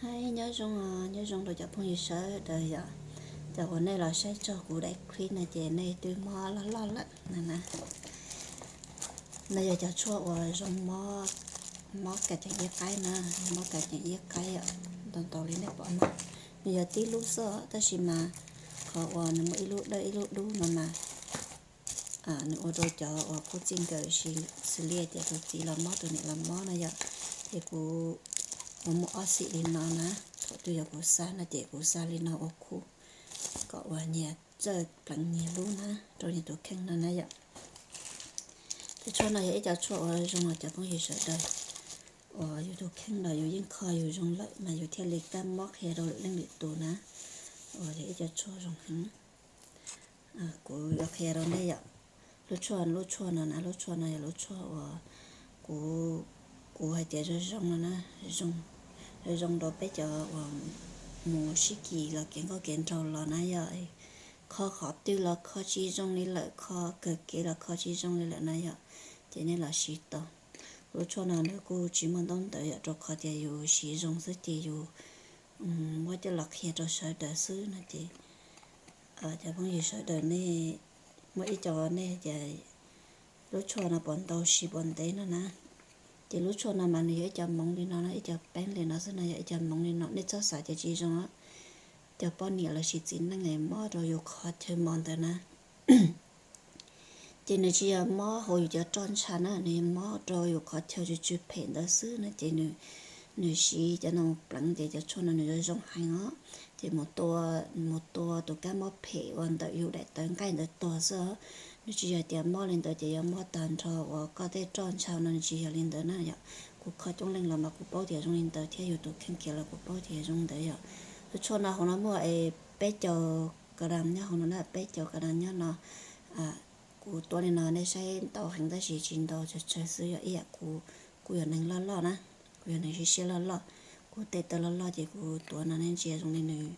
Hais nyob zoo, nyob zoo rau cov phooj ywg sawv daws yom. Cov uas nej los saib txog kuv daim clip no ces nej twb mob loj loj lawm na. No yog cov tshuaj uas zoo mob kav ceem iab qaib na, mob kav ceem iab qaib yom, ntau ntau li nej pom no. Nws yog tib lub xwb tab sis mas qhov uas nws muaj ib lub dawb ib lub dub no mas nws ua rau cov uas qub txij nkawm xws li tias tus txiv los mob tus niam los mob no yom. Ces kuv, kuv muaj ob xim li no na, thaum twg yog kuv xa no ces kuv xa li no ua khub kom uas nyias txawj pleev nyias lub na, rau nyias tus kheej no na yom. Cov tshuaj no yog ib co tshuaj uas zoo los cov phooj ywg sawv daws uas yus tus kheej los yus yeej kho yus zoo lawm mas yus thiaj li kab mob qhia rau lwm leej lwm tus na. Uas yog ib co tshuaj zoo heev. Kuv yuav qhia rau nej yom. Lub tshuaj, lub tshuaj no na, lub tshuaj no yog lub tshuaj uas kuv, kuv hais tias zoo zoo no na, zoo, zoo rau peb cov uas mus sib kis los kev nkauj kev nraug los na yom. Kho qhov twg los kho tsis zoo li lawm, kho kawg kev los kho tsis zoo li lawm na yom, ces nej los siv tau. Lub tshuaj no nws kuj tsis muaj ntaub ntawv yom, rau qhov tias yus siv zoo xwb ces yus muab coj los qhia rau sawv daws xwb no ces cov phooj ywg sawv daws nej muaj ib co nej tias lub tshuaj no puas ntau siv puas ntev no na. Ces lub tshuaj no mas nws yog ib co moov li no, ib co peeb li no xwb no, yog ib co moov li no, nej txhob xav tias tsis zoo. Cov poj niam los sis txiv neej mob rau yus qhov chaw mos ntawd na, ces nws tsis yog mob hauv yus cov roj ntsha na, nws mob rau yus qhov chaw tsw tsw phem ntawd xwb no ces nws siv cov no pleev ces cov tshuaj no nws zoo heev os. Ces mus tua, mus tua tus kab mob phem uas ntawm yus daim tawv nqaij ntawd tuag xwb. Nws tsis yog tias mob li ntawd ces yuav mob tag nrho uas koj tej roj ntsha no, nws tsis yog li ntawd na yom. Kuv kho coob leej los mas kuv paub tias zoo li ntawd thiab yus tus kheej kiag los kuv paub tias zoo li ntawd yom. Lub tshuaj no hauv no muaj peb caug kas das nyob hauv no na, peb caug kas das nyob no. Kuv tua li no nej saib ntau heev tab sis tsis ntau, tsawg tsawg xwb yom. Ib yam kuv, kuv yog neeg loj loj na, kuv yog neeg siab siab loj loj, kuv tes taw loj loj ces kuv tuav no nej ntsia zoo li nws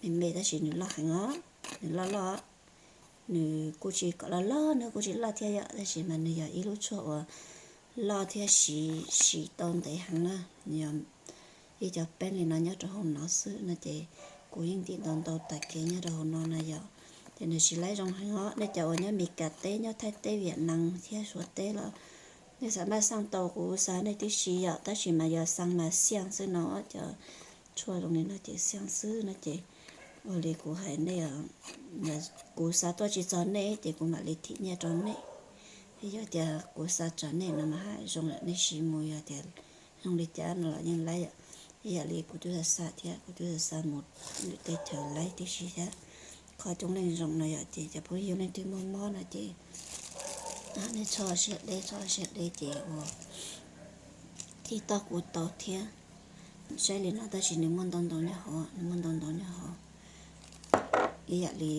me me tab sis nws loj heev os, nws loj loj. Nws kuj tsis kom loj loj, nws kuj tsis loj thiab yom, tab sis mas nws yog ib lub tshuaj uas loj thiab siv, siv tau ntev heev na. Nws yog ib co peeb li no nyob rau hauv no xwb no ces kuv yeej ntim ntau ntau tas kev nyob rau hauv no na yom. Ces nws siv laib zoo heev os. Nej cov uas nyob Mes Kas teb, nyob Thaib teb, Viam Nas thiab Suav teb los nej xam maj xaj tau kuv xa nej tib si yom, tab sis mas yog xa mas xiaj xwb no, cov tshuaj zoo li no ces xiaj xwb no ces ua li kuv hais nej, kuv xa tuaj tsis txog nej ces kuv mam li thim nyiaj rau nej. Yog tias kuv xa txog nej no mas haj zoo lawm nej siv mus, yog tias zoo li cas no los yeej laib yom. Ib yam li kuv twb xa xa thiab, kuv twb xa xa mus lwm teb chaws laib tib si thiab. Qhov coob leej zoo no yom, ces cov phooj ywg leej twg muaj mob no ces nej txhob siab deb, txhob siab deb ces ua thib toj kuv tau thiab. Saib li no tab sis nws muaj ntau ntau nyob hauv, nws muaj ntau ntau nyob hauv. Ib yam li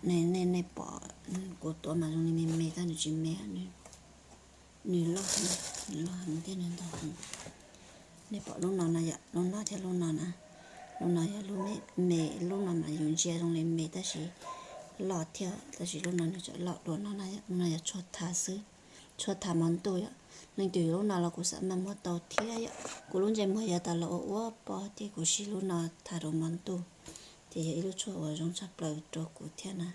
nej, nej pom kuv tuav mas zoo li me me tab nws tsis me, nws loj heev, nws loj heev thiab nws ntau heev. Nej pom lub no no yom, lub no thiab lub no na, lub no yog lub me, me, lub no mas yus ntsia zoo li me tab sis loj thiab, tab sis lub no nws tseem loj dua no na, lub no yog tshuaj tha xwb, tshuaj tha mos ntuj yom. Leej twg yuav lub no los kuv xam maj muab tau thiab yom. Kuv lub ntsej muag yog tas los ua ua pob ces kuv siv lub no tha rau mos ntuj, ces yog ib lub tshuaj uas zoo tshaj plaws rau kuv thiab na.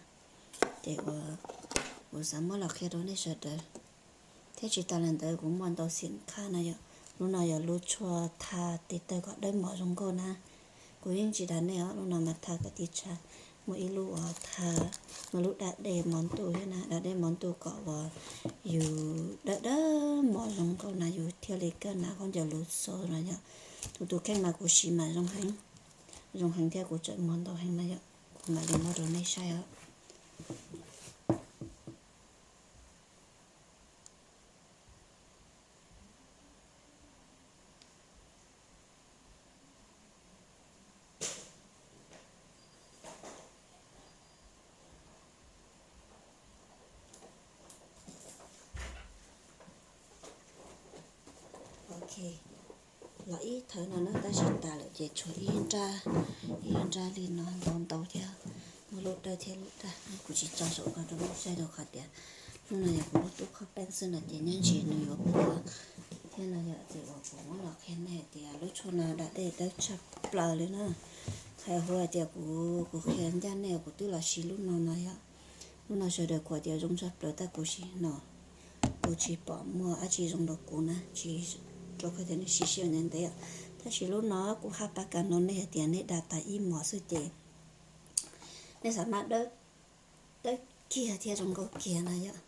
Ces uas kuv xav muab los qhia rau nej sawv daws. Thiab tsis tas li ntawd kuv muaj ntau xim khab no yom. Lub no yog lub tshuaj tha tes taw kom dawb mos zoo nkauj na. Kuv yeej tsis dag nej os, lub no mas tha kom tib tshaj. Muaj ib lub uas tha, muaj lub da dej mos ntuj thiab na, da dej mos ntuj kom uas yus dawb dawb mos zoo nkauj na, yus thiaj li kaj nas khaub ncaws lus xo no yom. Tus tus kheej mas kuv siv mas zoo heev, zoo heev thiab kuv tseem muag ntau heev na yom. Kuv mam li muab rau nej saib os. Ok, los ib thawv no na tab sis tas lawm ces tshuav ib nrab, ib nrab li no ntau ntau thiab, muaj lub dawb thiab lub daj. Kuv tsis tso saum ko rau nej saib rau qhov tias hnub no yog kuv muab tub qhov peeb xwb no ces nyob ntsis nws yuav puas thiab no yom. Ces uas kuv muab los qhia nej hais tias lub tshuaj no da dej dawb tshaj plaws li na. Hais hu hais tias kuv, kuv qhia ncaj nej, kuv twb los siv lub no no yom. Lub no sawv daws kuj tias zoo tshaj plaws tab kuv siv no, kuv tsis pom muaj dab tsi zoo rau kuv na, tsis, rau qhov tias nws siv sij hawm ntev ntev. Tab sis lub no kuv haj pab kam no nej hais tias nej da tas ib hmos xwb ces nej xav mas dawb, dawb kiag thiab zoo nkauj kiag na yom.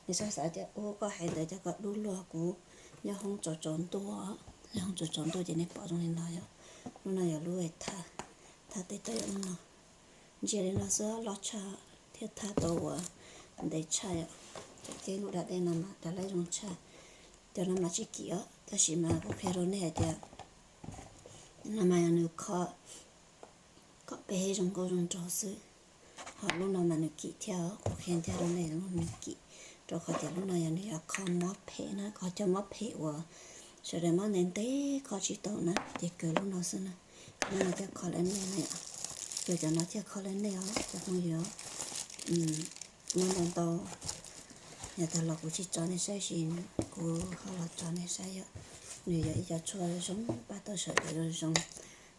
Nws xav xav tias ub koj hais ntawd cov koj dub luag, kuv nyob hoob tsaus tsaus ntuj, nyob hoob tsaus tsaus ntuj ces nej pom zoo li no yom. Lub no yog lub thaj, thaj tes taw yog lub no. Ntsia li no xwb loj tshaj thiab thaj tau uas ntev tshaj yom. Ces lub da dej no mas da laib zoo tshaj. Cov no mas tsis kim os, tab sis mas kuv qhia rau nej hais tias no mas yog nws kho kom peb zoo nkauj zoo nraug xwb. Ho lub no mas nws kim thiab, kuv qhia ncaj rau nej, lub no nws kim, rau qhov tias lub no yog nws yog kho mob phem na, kho cov mob phem uas sawv daws mob ntev ntev kho tsis tau na, ces kawg lub no xwb na. Lub no thiaj kho laib nej na, kawg cov no thiaj kho laib nej os cov phooj ywg. Muaj ntau ntau, yog tag los kuv tsis tso nej saib, sis kuv ho los tso nej saib yom. Nws yog ib co tshuaj zoo pab tau sawv daws zoo zoo.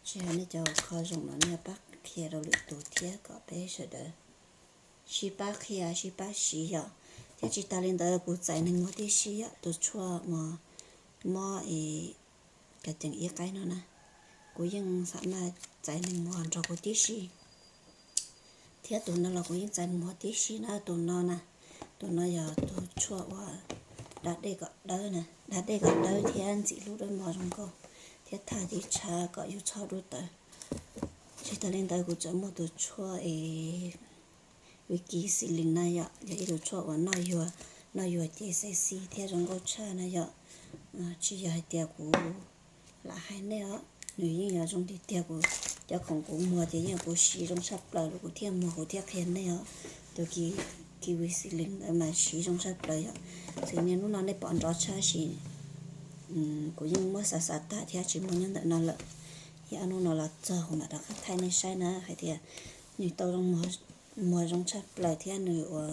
Tsis hais nej cov kho zoo los nej pab qhia rau lwm tus thiab kom peb sawv daws sib pab qhia sib pab siv yom. Thiab tsis tas li ntawd kuv txais neeg muag tib si yom, tus tshuaj uas mob es ka cees ib qaib no na, kuv yeej xam maj txais neeg muag nrog kuv tib si. Thiab tus no los kuv yeej txais muag tib si na, tus no na, tus no yog tus tshuaj uas da dej kom dawb na, da dej kom dawb thiab ntxim hlub dawb mog zoo nkauj, thiab thaj tib tshav kom yus txhob dub tawv. Tsis tas li ntawd kuv tseem muaj tus tshuaj es Vicicilin na yom, yog ib tus tshuaj uas noj yuag, noj yuag ces sexy thiab zoo nkauj tshaj na yom. Tsis yog hais tias kuv lam hais nej os, nws yeej yog zoo tiag tiag, kuv cov khoom kuv muag ces yeej kuv siv zoo tshaj plaws los kuv thiaj muag kuv thiaj qhia nej os. Tus Vicicilin ntawd mas siv zoo tshaj plaws yom. Xws li lub no nej pom nrov tshaj sis kuv yeej muab xav xav tag thiab tsis muaj nyob ntawm no lawm. Yog ob hnub no los txog kuv mam rov qab thaij nej saib na hais tias nws tau muag zoo tshaj plaws thiab nws ua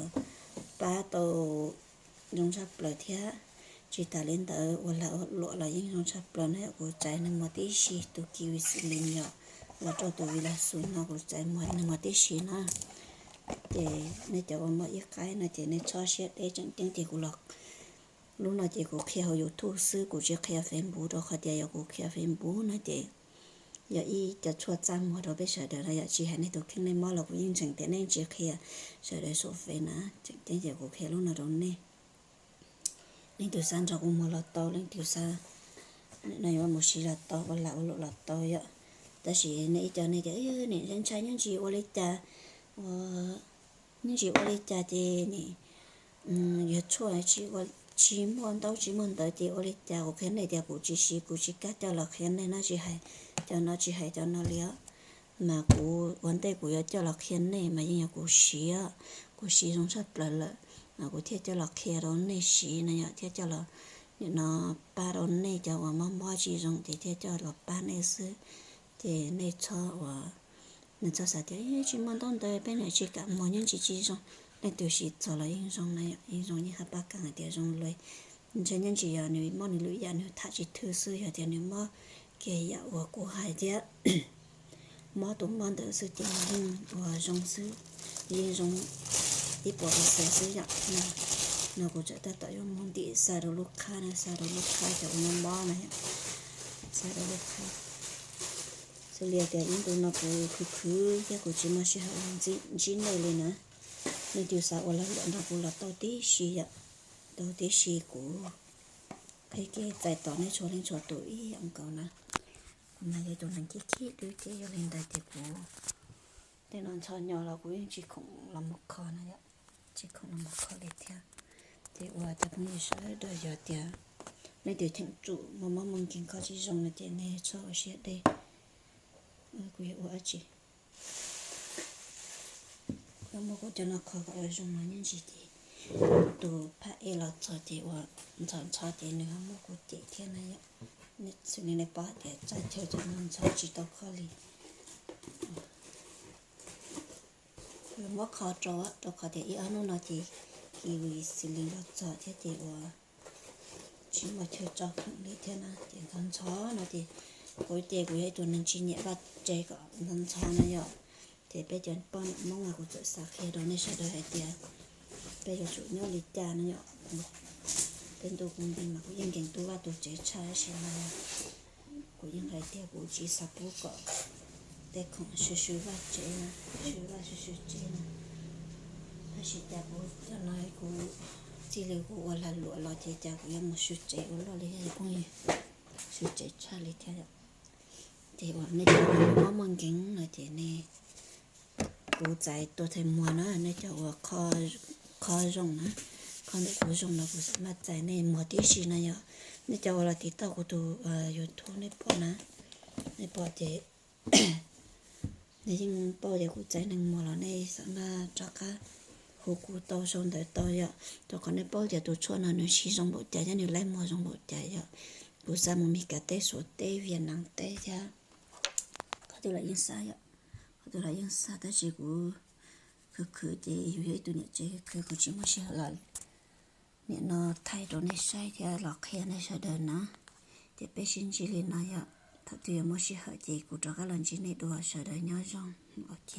pab tau zoo tshaj plaws thiab. Tsis tas li ntawd ua lag ua luam los yeej zoo tshaj plaws na yom. Kuv txais neeg muag tib si, tus Vicicilin yom, los rau tus Vitasoy no kuv txais muag neeg muag tib si na. Ces nej cov uas muaj ib qaib no ces nej txhob siab deb, tseem ceeb ces kuv los, lub no ces kuv qhia hauv YouTube xwb, kuv tsis qhia Facebook rau qhov tias yog kuv qhia Facebook no ces yog ib cov tshuaj txaj muag rau peb sawv daws no yom. Tsis hais nej tus kheej nej mob los kuv yeej ntseeg tias nej tsis qhia sawv daws saum Face na, tseem ceeb ces kuv qhia lub no rau nej. Leej twg xav nrog kuv muag los tau, leej twg xav no yuav mus siv los tau, ua lag ua luam los tau yom. Tab sis nej ib co nej tias nim ntshai ntshai nyob ntsis ua li cas, ua nyob ntsis ua li cas ces nim yog tshuaj tsis muaj ntaub tsis muaj ntawv ces ua li cas. Kuv qhia nej tias kuv tsis siv, kuv tsis kam coj los qhia nej na, tsis hais cov no tsis hais cov no li os. Mas kuv ua ntej kuv yuav coj los qhia nej mas yeej yog kuv siv, kuv siv zoo tshaj plaws lawm, kuv thiaj coj los qhia rau nej siv no yom, thiaj coj los nim no pab rau nej cov uas mob mob tsis zoo ces thiaj coj los pab nej xwb. Ces nej txhob ua, nej txhob xav tias tsis muaj ntaub ntawv peb niam tsis kam muag nyob ntsis tsis zoo. Leej twg siv txog los yeej zoo na yom, yeej zoo, yeej haj pab kam hais tias zoo li. Ntshe nyob ntsis yog nws mob nws lwm yam nws tham tsis thwj xwb, yog tias nws mob kiag yam uas kuv hais thiab mob tus mob ntawd xwb ces nws yeej ua zoo xwb, yeej zoo ib puas percent xwb yom. No kuv tseem tab tom yuav mus ntim xa rau lub qhab na, xa rau lub qhab cov uas mob mob na yom, xa rau lub qhab. Xws li tias ib ntu no kuv khwv khwv thiab kuv tsis muaj sij hawm los ntsib nej li na, nej twb xav ua lag luam nrog kuv los tau tib si yom, tau tib si kuv qhib kev txais tos nej txhua leej txhua tus ib yam nkaus na. Kuv mas yog tus neeg khib khib dub ces yog li ntawd ces kuv tej no ntxhov nyo los kuv yeej tsis khoom los mus kho na yom, tsis khoom los mus kho li thiab. Ces ua cov phooj ywg sawv daws yog tias leej twg cheem tsum muaj mob muaj nkeeg kho tsis zoo no ces nej txhob ua siab deb, kuv yuav ua dab tsi. Yuav muab kuv cov no kho kom ua zoo no nyob ntsis ces tus phaj ej los txog ces ua ntxhov ntxhov ces nws ho muab kuv cem thiab na yom. Xws li nej paub tias txaj chaw cov no ntxhov tsis tau kho li. Kuv yuav muab kho rau, rau qhov tias ib ob hnub no ces Vicicilin los txog thiab ces ua tsis muaj chaw tso khoom li thiab na ces ntxhov ntxhov no ces Kuv ces kuv yog ib tug neeg tsis nyiam vaj tsev kom ntxhov ntxhov na yom. Ces peb cov poj niam Hmoob no kuv txawm xav qhia rau nej sawv daws hais tias peb yuav tsum nyob li cas no yom. Tej ntu kuv nkees mas kuv yeej nkees tu vaj tu tsev tshaj tab sis mas kuv yeej hais tias kuv tsis xav pub kom tej khoom sw sw vaj tsev na, sw vaj sw sw tsev na. Tab sis cas kuv cov no kuv txij li kuv ua lag luam los ces cas kuv yuav mus sw tsev ua luaj li yog phooj ywg, sw tsev tshaj li thiab yom. Ces uas nej cov uas muaj muaj nkees no ces nej, kuv txais tua thaij muag na, nej cov uas kho zoo na, kho ntawm kuv zoo no kuv maj txais nej muag tib si na yom. Nej cov uas los tiv tauj kuv tus YouTube nej pom na, nej pom ces nej yeej paub tias kuv txais neeg muag los nej xam maj rov qab hu kuv tau sau ntawv tau yom, rau qhov nej paub tias tus tshuaj no nws siv zoo npaum cas thiab nws laib muag zoo npaum cas yom. Kuv xa mus Meskas teb, Suav teb, Vias Nam teb thiab qhov twg los yeej xa yom, qhov twg los yeej xa tab sis kuv khwv khwv ces yus yog ib tug niam tsev khwv khwv kuv tsis muaj sij hawm los nim no thaij rau nej saib thiab los qhia nej sawv daws na. Ces peb sib ntsib li no yom, thaum twg yuav muaj sij hawm ces kuv rov qab los ntsib nej dua, sawv daws nyob zoo, ok.